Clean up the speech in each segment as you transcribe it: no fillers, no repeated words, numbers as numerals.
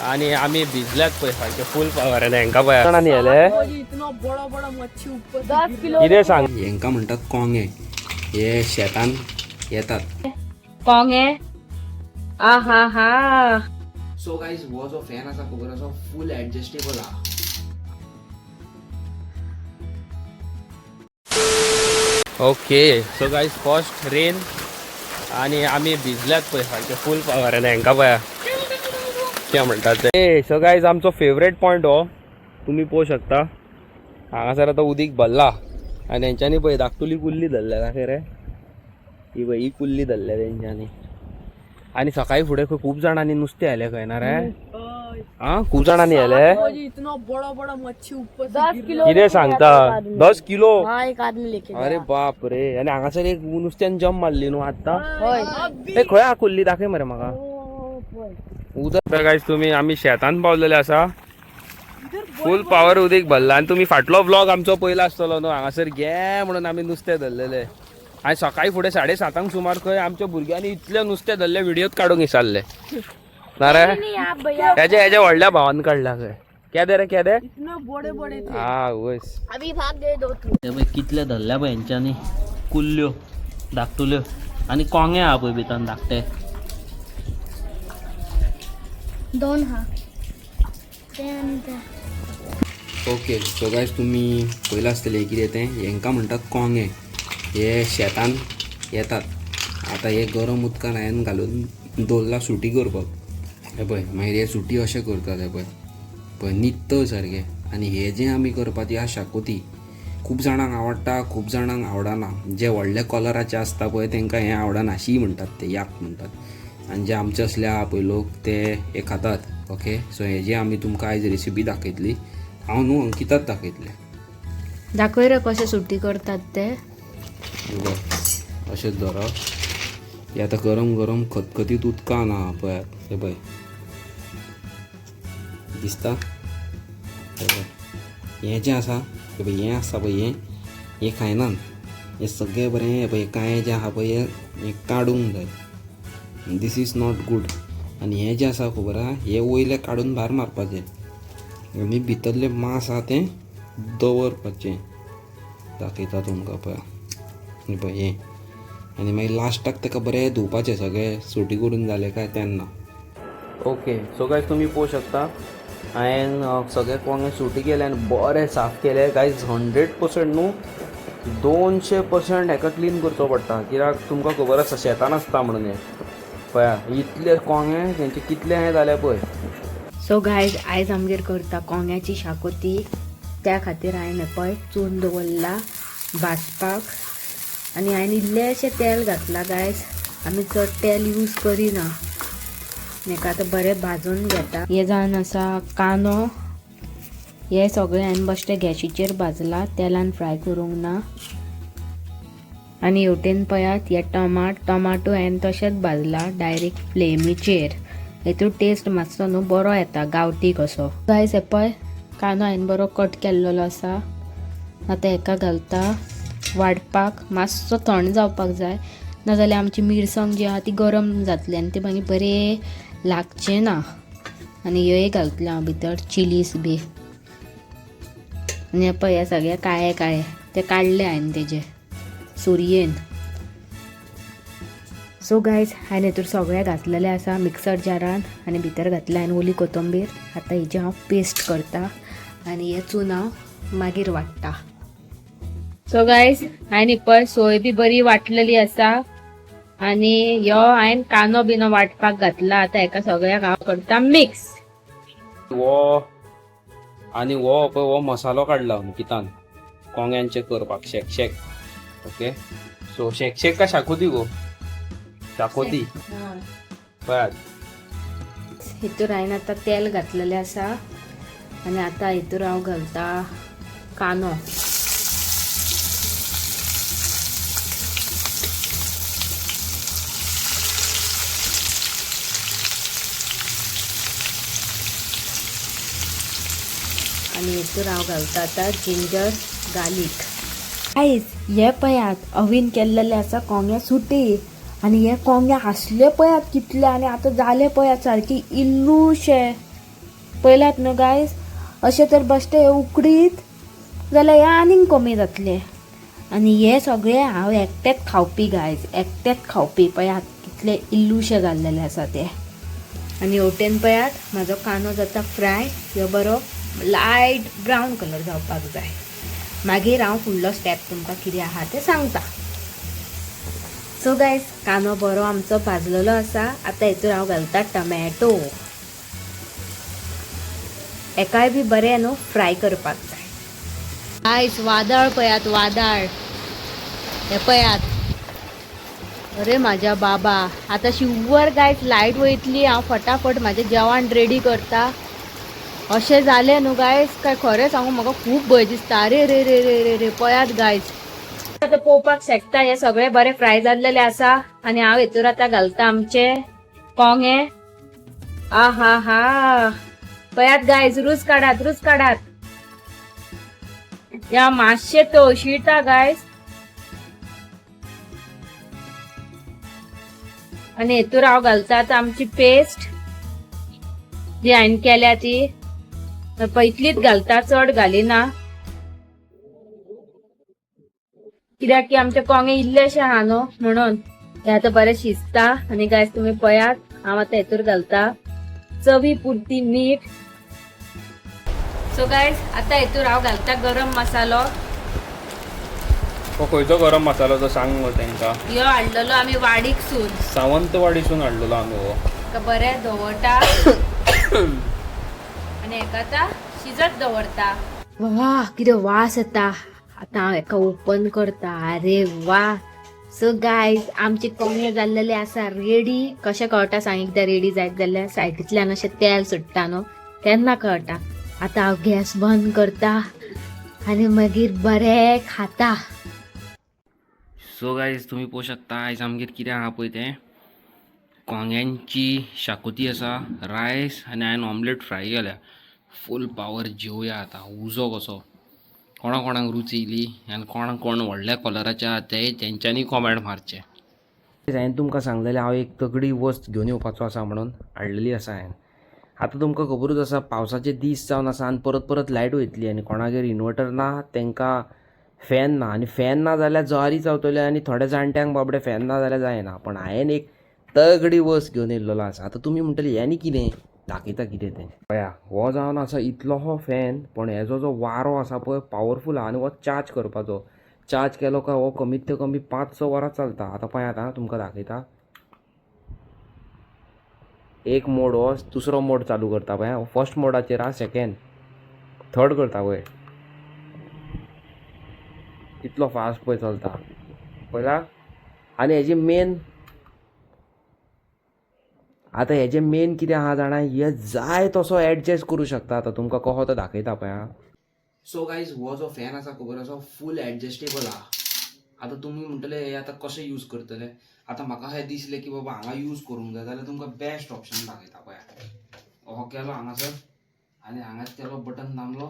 आणि आम्ही भिजल्यात पळय सारखे फूल पावर हेंका पळय जाणांनी येले इतना बड़ा बड़ा मच्छी ऊपर 10 किलो. कितें सांग. हेंका म्हणटात कोंगे, हे शेतान येतात. कोंगे आ हा हा. सो गायज, हो जो फॅन आसा खबर आसा, फूल एडजस्टेबल आहा. Okay, so guys, first rain आणि आम्ही भिजल्यात पळय सारखे फूल पावर हेंका पळया कितें म्हणटात ते. सो गायज, आमचो फेवरेट पॉयंट हो, तुमी पळोवंक शकता. हांगासर आतां उदीक भरला आनी हेंच्यांनी पळय धाकटुली कुल्ली धरल्या. दाखय रे, ही पळय, ही कुल्ली धरल्या तेंच्यांनी. आनी सकाळी फुडें खंय खूब जाणांनी नुस्तें आयलें खंय ना रे. आ, खूब जाणांनी आयले. इतना बड़ा बड़ा मच्छी ऊपर 10 किलो. कितें सांगता, 10 किलो? हा, एक आदमी लेके. अरे बाप रे. आनी हांगासर एक नुस्त्यान जम्प मारली न्हू आत्तां. हय. ए, खंय आहा कुल्ली? दाखय मरे म्हाका उदक. गायज, तुमी आमी शेतान पावलेले आसा. फूल पावर उदीक भरला आनी तुमी फाटलो व्लॉग आमचो पयला आसतलो न्हू, हांगासर गे म्हणून आमी नुस्तें धरलेले. आनी सकाळी फुडें 7:30 सुमार खंय आमच्या भुरग्यांनी इतलें नुस्तें धरलें, व्हिडियोत काडूंक विसरले ना रे. हेजे हेजे व्हडल्या भावान काडला खंय. केदे रे, केदे? इतना बड़े बड़े थे. हा वयस. अभी भाग गए दो. ते पळय कितले धरल्या पळय हेंच्यांनी कुल्ल्यो धाकटुल्यो आनी कोंगे आहा पळय भितर धाकटे. दोन हा ते आणि ते. ओके, सो गायज, तुमी पयलां आसतलें कितें तें. हेंकां म्हणटात कोंगे, हे शेतान येतात. आतां हे गरम उदकान हांवें घालून दवरला सुटी करपाक. हे पळय, मागीर हे सुटी अशें करतात. हे पळय पळय, नित्त सारकें. आनी हे जें आमी करपा ती आहा शाकोती. खूब जाणांक आवडटा, खूब जाणांक आवडना. जे व्हडले कलराचे आसता पळय तेंकां हें आवडना, शी म्हणटात ते, याक म्हणटात. आनी जे आमचे असले आहा पळय लोक, ते हे खातात. ओके, सो हेजी आमी तुमकां आयज रेसिपी दाखयतली. हांव न्हू, अंकिताच दाखयतलें. दाखय रे कशे सुटी करतात ते. हे पळय, अशेंच धरप. हे आतां गरम गरम खतखतीत उदकान आहा पळयात. हे पळय, दिसता? हे पळय, हें जें आसा, हें पळय, हें आसा पळय, हें हें खायनात. हें सगळें बरें, हें पळय, कांय जें आहा पळय हें हें काडूंक जाय. This is not good. आनी हें जें आसा खबर आहा, हें वयलें काडून भायर मारपाचें आनी भितरलें मांस आहा तें दवरपाचें. दाखयता तुमकां, पळया, हें पळय हें. आनी मागीर लास्टाक ताका बरें धुवपाचें, सगळें सुटी करून जालें काय तेन्ना. ओके, सो गायज, तुमी पळोवंक शकता, हांवें सगळे कोंगे सुटी केले आनी बरे साफ केले. गायज, 100% न्हू, 200% हेका क्लीन करचो पडटा, कित्याक तुमकां खबर आसा शेतान आसता म्हणून. हें पळया, इतले कोंगे तेंचे कितले हें जाले पळय. सो गायज, आयज आमगेर करता कोंग्याची शाकोती. त्या खातीर हांवें पळय चून दवरला भाजपाक आनी हांवें इल्लेशें तेल घातलां. गायज, आमी चड तेल यूज करिना. हेका आतां बरें भाजून घेता. हे जावन आसा कांदो. हे सगळें हांवें बेश्टें गॅशीचेर भाजला, तेलान फ्राय करूंक ना. आनी हेवटेन पळयात, हे टमाट टमाटो हांवें तशेंच भाजला डायरेक्ट फ्लेमीचेर. हेतून टेस्ट मातसो न्हू बरो येता, गांवठी कसो. गायज, हे पळय, कांदो हांवें बरो कट केल्लो आसा. आतां हेका घालता वाडपाक. मातसो थंड जावपाक जाय, नाजाल्यार आमची मिरसांग जी आहा ती गरम जातली आनी ती मागीर बरें लागचें ना. आनी हे घालतलें हांव भितर चिलीस बी. आनी हे पळय, हे सगळे काळे काळे ते काडले हांवें तेजे सुरयेन. सो गायज, हांवें हेतूर सगळें घातलेलें आसा मिक्सर जारान आनी भितर घातलें हांवें ओली कोथंबीर. आतां हेजी हांव पेस्ट करता आनी हे चून हांव मागीर वाडटा. सो गायज, हांवें पळय सोय बी बरी वाटलेली आसा आनी ह्यो हांवें कांदो बिनो वाटपाक घातला. आतां हेका सगळ्याक हांव करता मिक्स. हो आनी हो पळय, हो मसालो काडला अंकितान कोंग्यांचे करपाक शेक शेक. ओके, सो शेक शेक काय शाकोती गो? शाकोती पळयात. हितूर हांवें आतां तेल घातलेलें आसा आनी आतां हितूर हांव घालता कांदो. आनी हितूर हांव घालता आतां जिंजर गार्लीक. आयज हे पळयात, अवीन केल्लेले आसा कोंग्या सुटी. आनी हे कोंगे आसले पळयात कितले, आनी आतां जाले पळयात सारके इल्लूशे. पयलात न्हू गायज, अशें तर बश्टे हे उकडीत जाल्यार हे आनीक कमी जातले. आनी हे सगळे हांव एकटेंच खावपी गायज, एकटेंच खावपी. पळयात कितले इल्लुशे घाल्लेले आसा ते. आनी हेवटेन पळयात म्हाजो कांदो जाता फ्राय. ह्यो बरो लायट ब्रावन कलर जावपाक जाय. मागीर हांव फुडलो स्टेप तुमकां कितें आहा तें सांगता. सो गायज, कांदो बरो आमचो भाजलेलो आसा. आतां हेतूर हांव घालता टमॅटो. हेकाय बी बरें न्हू फ्राय करपाक जाय. गायज, वादळ पळयात, वादळ हे पळयात. अरे माझ्या बाबा, आतां शुवर गायज लायट वयतली. हांव फटाफट म्हाजें जेवण रेडी करता. अशें जालें न्हू गायज, काय खरें सांगू, म्हाका खूब भंय दिसता. अरे रे रे रे रे रे, पळयात गायज, आतां पळोवपाक शकता, हे सगळे बरे फ्राय जाल्लेले आसा. आनी हांव हेतूर आतां घालता आमचे कोंगे. आ हा हा, पळयात गायज, रूच काडात, रूच काडात. या मातशें तळशिता गायज. आनी हेतूर हांव घालता आतां आमची पेस्ट जी हांवें केल्या ती. पयतलीच घालता, चड घालिना, कित्याक की आमचे कोंगे इल्लेशे आहा न्हू म्हणून. हे आतां बरें शिजता. आनी गायज, तुमी पळयात, हांव आतां हेतूर घालता चवी पुरती मीठ. सो गायज, आतां हेतूर हांव घालता गरम मसालो. हो खंयचो गरम मसालो तो सांग मुगो तांकां. ह्यो हाडलेलो आमी वाडीकसून. सावंतवाडीसून हाडलेलो आमी हो. हेका बरें धवळटा आनी हेका आतां शिजत दवरता. वा, कितें वास येता. आतां हांव हेका ओपन करता. अरे वा. सो गायज, आमचे कोंगे जाल्लेले आसा रेडी. कशें कळटा सांग एकदां रेडी जायत जाल्यार? सायडींतल्यान अशें तेल सुट्टा न्हू, तेन्ना कळटा. आतां हांव गॅस बंद करता आनी मागीर बरें खाता. सो गायज, तुमी पळोवंक शकता, आयज आमगेर कितें आहा पळय तें. कोंग्यांची शाकोती आसा, रायस आनी हांवें ऑमलेट फ्राय केल्या. फूल पावर जेवया आतां. उजो कसो, कोणा कोणाक रूच येयली आनी कोणा कोण व्हडल्या कॉलराचे आहा ते तेंच्यांनी कॉमेंट मारचे. हांवें तुमकां सांगलेलें हांव एक तगडी वस्त घेवन येवपाचो आसा म्हणून, हाडलेली आसा हांवें. आतां तुमकां खबरूच आसा, पावसाचे दीस जावन आसा आनी परत परत लायट वयतली आनी कोणागेर इन्वर्टर ना तांकां फॅन ना आनी फॅन ना जाल्यार जवारी चावतले आनी थोड्या जाणट्यांक बाबडे फॅन ना जाल्यार जायना. पण हांवें एक तगडी वस्त घेवन येयल्लो आसा. आतां तुमी म्हणटले हें आनी कितें, दाखयता कितें तें. पळया, हो जावन आसा इतलो हो फॅन, पण हेजो जो वारो आसा पळय, पावरफूल आहा. आनी हो चार्ज करपाचो, चार्ज केलो काय हो कमीत ते कमी 5-6 वरां चलता. आतां पळयात आं, तुमकां दाखयता. एक मोड हो, दुसरो मोड चालू करता पळय. फर्स्ट मोडाचेर आहा, सेकेंड, थर्ड करता पळय, इतलो फास्ट पळय चलता, पळयला. आनी हेजी मेन आतां हेजें मेन कितें आहा जाणा, हे जाय तसो एडजस्ट करूं शकता. आतां तुमकां कसो तो दाखयता पळय आं. सो गायज, हो जो फॅन आसा खबर आसा, फूल एडजस्टेबल आहा. आतां तुमी म्हणटले हे आतां कशें यूज करतले. आतां म्हाका अशें दिसलें की बाबा हांगा यूज करूंक जाय जाल्यार तुमकां बेस्ट ऑप्शन दाखयता पळया. हो केलो हांगासर आनी हांगाच केलो बटन दामलो,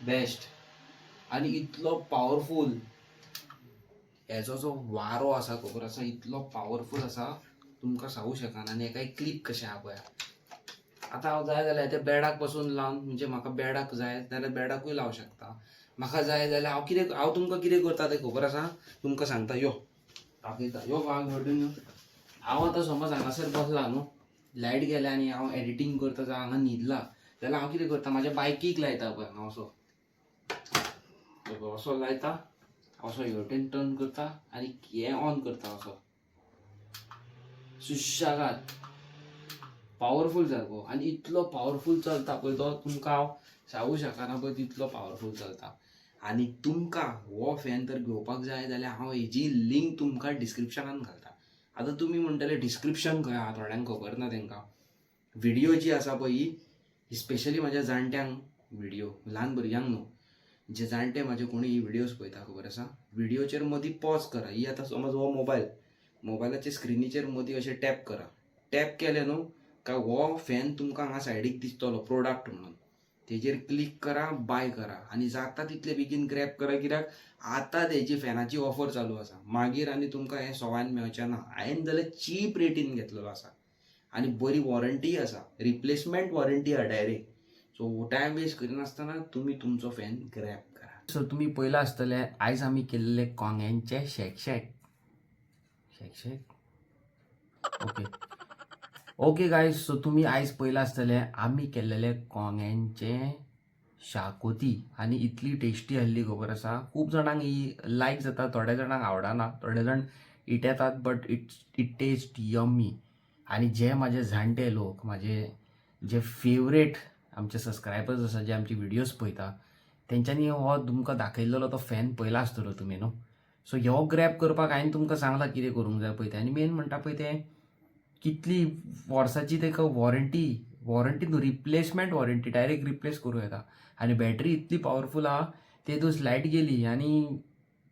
बेस्ट. आनी इतलो पावरफूल हेजो जो वारो आसा खबर आसा, इतलो पावरफूल आसा तुमकां सांगू शकना. आनी हेका एक क्लिप कशें आहा पळया. आतां हांव जाय जाल्यार ते बेडाक पासून लावन, म्हणजे म्हाका बेडाक जाय जाल्यार बेडाकूय लावं शकता. म्हाका जाय जाल्यार हांव कितें, हांव तुमकां कितें करता तें खबर आसा, तुमकां सांगता. यो दाखयता, यो हांव हेवटेन यो. हांव आतां समज हांगासर बसला न्हू, लायट गेल्या आनी हांव एडिटींग करता जावं हांगा न्हिदला जाल्यार हांव कितें करता, म्हाज्या बायकीक लायता पळय. हांव असो पळय, असो लायता, असो हेवटेन टर्न करता आनी हें ऑन करता, असो सुशेगाद पावरफूल सारको. आनी इतलो पावरफूल चलता पळय तो, तुमकां हांव सांगू शकना पळय, तितलो पावरफूल चलता. आनी तुमकां हो फॅन तर घेवपाक जाय जाल्यार हांव हेजी लिंक तुमकां डिस्क्रिप्शनान घालता. आतां तुमी म्हणटले डिस्क्रिप्शन खंय आहा, थोड्यांक खबर ना. तांकां व्हिडियो जी आसा पळय ही स्पेशली म्हाज्या जाणट्यांक व्हिडियो, ल्हान भुरग्यांक न्हू. जे जाणटे म्हाजे कोणी ही व्हिडियोज पळयता खबर आसा, व्हिडियोचेर मदीं पॉज करा. ही आतां समज हो मोबायल, मोबायलाच्या स्क्रिनीचेर मदीं अशें टॅप करा. टॅप केलें न्हू काय हो फॅन तुमकां हांगा सायडीक दिसतलो प्रोडक्ट म्हणून, तेजेर क्लिक करा, बाय करा आनी जाता तितले बेगीन ग्रॅब करा, कित्याक आतां तेजी फॅनाची ऑफर चालू आसा. मागीर आनी तुमकां हें सवायन मेळचें ना. हांवें जाल्यार चीप रेटीन घेतलेलो आसा. आनी बरी वॉरंटीय आसा, रिप्लेसमेंट वॉरंटी आहा डायरेक्ट. सो टायम वेस्ट करिनासतना तुमी तुमचो फॅन ग्रॅब करा. सो तुमी पयलां आसतलें, आयज आमी केल्ले कोंग्यांचे शेक शेक शेक शेक. ओके ओके गायज, सो तुमी आयज पयलां आसतलें आमी केल्लेले कोंग्यांचे शाकोती आनी इतली टेस्टी आहली, खबर आसा. खूब जाणांक ही लायक जाता, थोड्या जाणांक आवडना, थोडे जाण इटेतात, but it taste yummy. आनी जे म्हाजे जाणटे लोक, म्हाजे जे फेवरेट आमचे सबस्क्रायबर्स आसा, जे आमचे व्हिडियोज पळयता, तेंच्यांनी हो तुमकां दाखयल्लो तो फॅन पळयला आसतलो तुमी न्हू. सो हो ग्रॅब करपाक हांवें तुमकां सांगलां कितें करूंक जाय पळय तें. आनी मेन म्हणटा पळय तें, कितली वर्साची ताका वॉरंटी, वॉरंटी न्हू, रिप्लेसमेंट वॉरंटी, डायरेक्ट रिप्लेस करूं येता. आनी बॅटरी इतली पावरफूल आहा, ते दीस लायट गेली आनी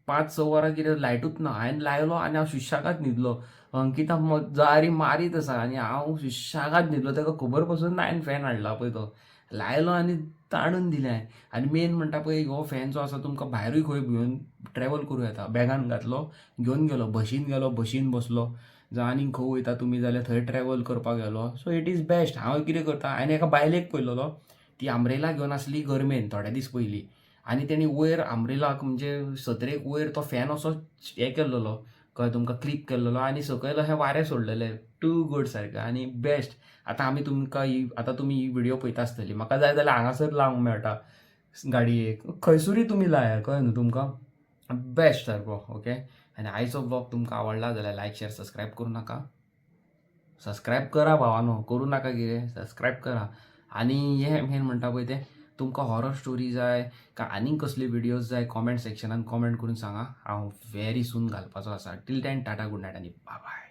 5-6 वरां कितें लायटूच ना. हांवें लायलो आनी हांव सुशेगाद न्हिदलो. अंकिता जारी मारीत आसा आनी हांव सुशेगाद न्हिदलो. ताका खबर पसून ना हांवें फॅन हाडला पळय तो. लायलो आनी ताणून दिलें हांवें. आनी मेन म्हणटा पळय, हो फॅन जो आसा, तुमकां भायरूय खंय घेवन ट्रॅवल करूं येता. बॅगान घातलो, घेवन गेलो, बशीन गेलो, बशीन बसलो, जावं आनीक खंय वयता तुमी जाल्यार थंय ट्रॅवल करपाक गेलो. So it is best. हांव कितें करता, हांवें एका बायलेक पळयलेलो, ती आमब्रेला घेवन आसली गरमेन थोडे दीस पयलीं आनी तेणी वयर आमब्रेलाक, म्हणजे सत्रेक वयर तो फॅन असो हें केल्लोलो, कळ्ळें तुमकां, क्लिप केल्लोलो आनी सकयल अशें वारें सोडलेलें. टू गूड सारकें आनी बेस्ट. आतां आमी तुमकां ही, आतां तुमी ही व्हिडियो पळयता आसतली, म्हाका जाय जाल्यार हांगासर लावंक मेळटा गाडयेक, खंयसरूय तुमी लाया, कळ्ळें न्हू तुमकां. बेस्ट सारको. ओके, आनी आयचो ब्लॉग तुमकां आवडला जाल्यार लायक, शेअर, सबस्क्रायब करूं नाका. सबस्क्रायब करा भावानो, करूं नाका कितें, सबस्क्रायब करा. आनी हें मेन म्हणटा पळय तें, तुमकां हॉरर स्टोरी जाय काय आनीक कसली व्हिडियोज जाय, कॉमेंट सेक्शनान कॉमेंट करून सांगा. हांव व्हेरी सून घालपाचो आसा. Till then, tata, good night आनी बाय.